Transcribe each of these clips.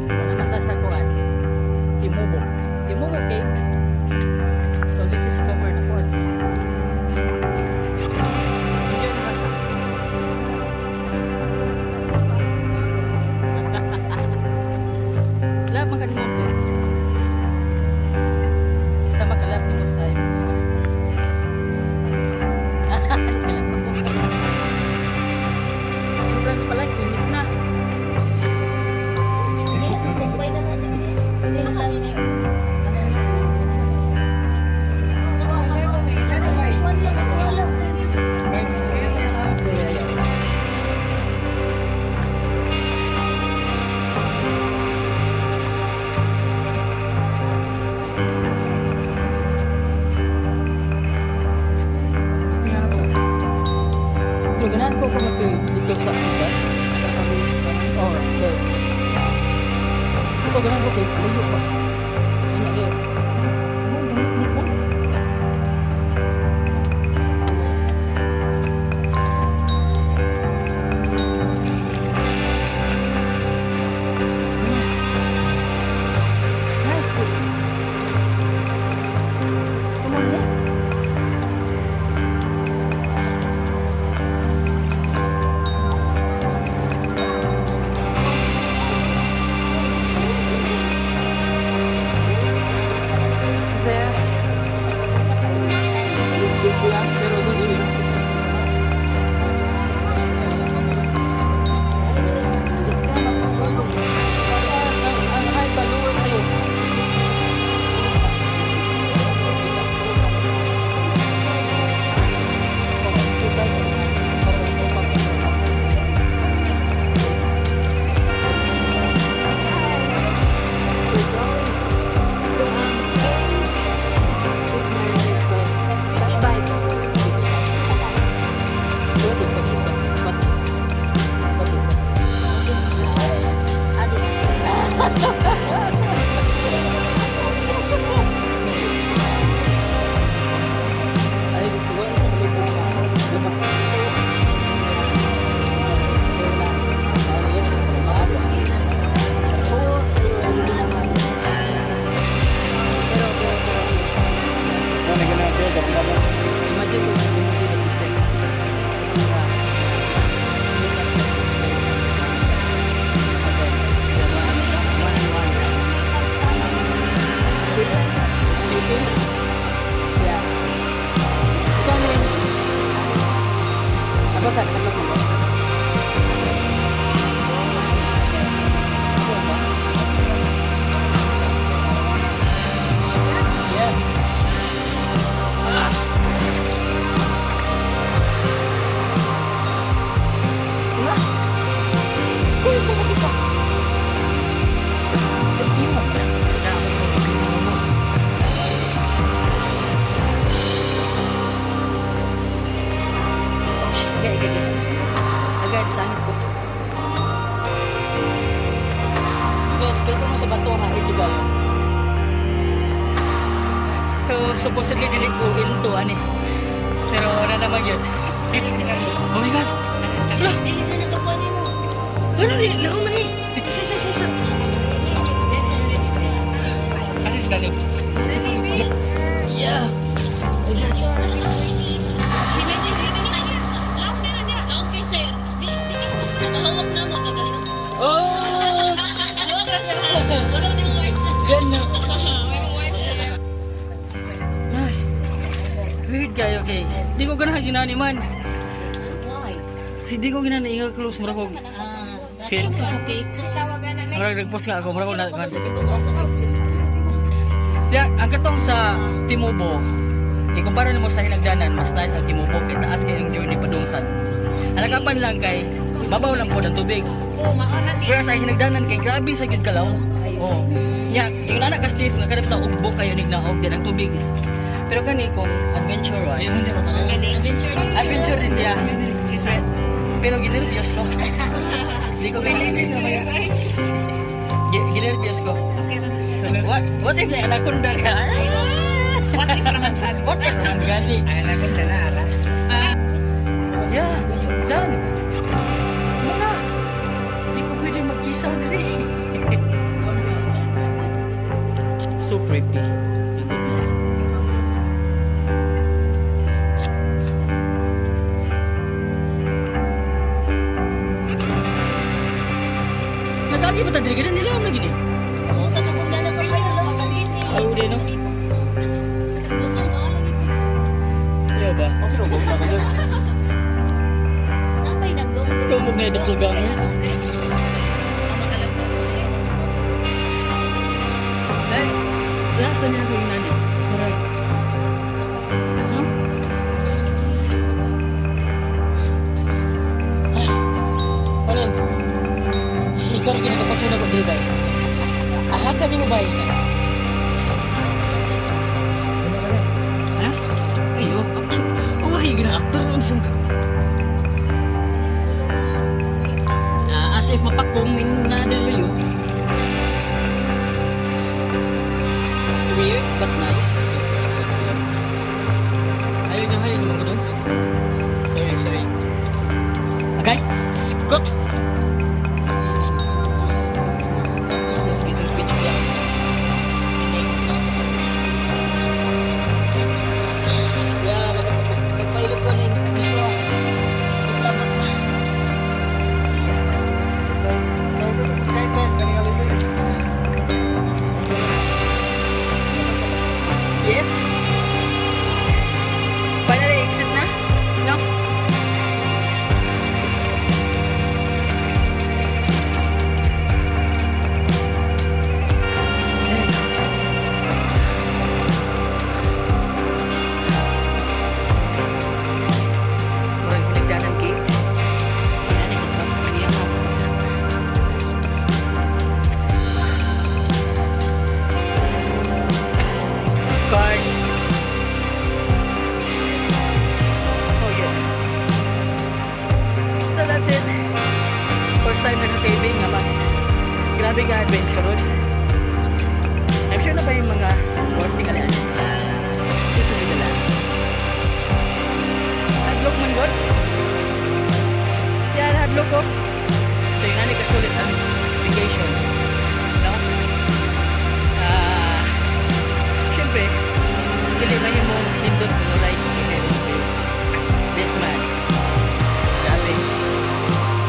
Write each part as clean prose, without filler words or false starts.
Naman ta sa kuan. Timubo. Timubo Cave. So this is cover na kuan. Enjoy naman ka. Love man kanimo place. Sa makalap nimo sa imong. Kalap. Entrance pa lang, init na. Yeah. Pero ganahan ko kung dito sa Pikas. Oh, okay. Ito ganahan ko kay layo pa. Ano eh? Oh, gamit lang. Nice food. Sa mga na? There. Lang, pero don't swim. Taas, ang height ba, lower kayo. Oh, speed bike and We're going Ito ang very good creepy vibes. 40, 40, 40, 40, 40. Ah, dito. Ay, wala sa malubong na. Diba? Oo, pero hindi naman. Pero, Ano na siya, gabi na. Imagine kung hindi mo nag-isip. Na, okay. One and one. Sleeping? Yeah. Ikaw na yun. Ako sa katlog mo ba? Ako ba? Yeah. Ah! Wala. Uy, bumalik pa. Ay, imo. Okay. Agad, sangit ko. Guys, careful mo sa bato ha, ito ba yun? So, supposedly dili ko into ani. Pero wala naman yun. Oh my God! Hala! Dili na nakakuha nimo. Ano ni? Lao man eh! Sa, sa, sa, sa! Ano yung lalim? Yeah! Oh my God! Laong kay sir. Nakahawak na mo. Gagaling. Oh! Nakahawak na sir. Wala ko yung words. Ganyan. Ay, weird kayo, okay. Di ko ganahan ginani man. Why? Hindi ko ginani inga close mura ko. Ah, Feel. Suffocate. Murag nagpost nga ako, mura ko na. Ako sa suffocate. Ya, ang katong sa Timubo, ikumpara nimo sa Hinagdanan, mas nice ang Timubo kay taas kay ang journey padungsan. Alakapan lang kay babaw lang po ang tubig. Oo, mauna ni. Pero sa Hinagdanan kay grabe sa gyud kalaw. Oh. Nya, yung anak ka Steve nga kada bitaw ugbok kayo nig naog din ang tubig is. Pero kani kung adventure wise. Adventure. Adventure din siya. Kasi, pero ginervyos ko. Hindi ko ginervyos ko. So, what if na anaconda ka? What if naman sa What if naman gani? Ay, anaconda na, ala. Yeah, done. Isaw diri. So creepy. My goodness. Nagagi ba ta diri ganun nila ang gini? Ayaw din, no? Ayaw ba? Okay, no, na ka dyan. Ikaw mo na doppelganger. Ay, lasa niya ako yung nani. Alright. Ano? Ay, ano? Ikaw rin ginagapasunag ko, di ba? Aha ka di mo ba? Ha? Ayo, oh, ay, gina-actor nun sa. Ah, as if mapakong min na dalayo. Weird but nice. Ayaw na hayo naman ganun. Sorry, sorry. Okay, Scott! Let's get in pitch black. Yeah, magpailog ko ng biswa. Lamat na. Yes. Finally, exit na. No? Very nice. Murag hinagdanan cave. Yan, ito. Iya, mga. Of course. Oh yeah. So that's it. First time na caving nga mas grabe ka adventurous. I'm sure na ba yung mga course tingalian? This will be the last. Hadlok man god. Yan, hadlok ko. So yun na kasulit ang vacation. No? Ah, siyempre, dili man yung mong nindot kung walay sharing with this man. Grabe.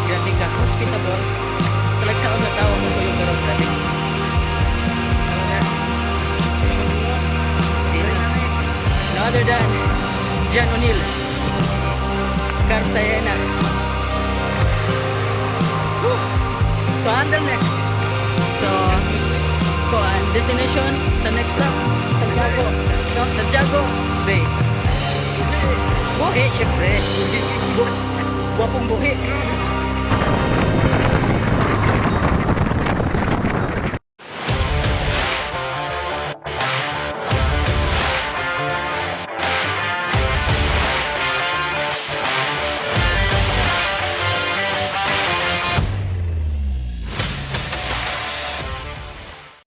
Grabe ka, hospitable. Talagsaon na tao mo yung karon, grabe. Ano na? Si no other than John O'Neill. Cartagena. Woo! So, until next. So, kuan destination sa next stop, Santiago. No, Santiago Bay. Buhi, syempre. Gwapong buhi.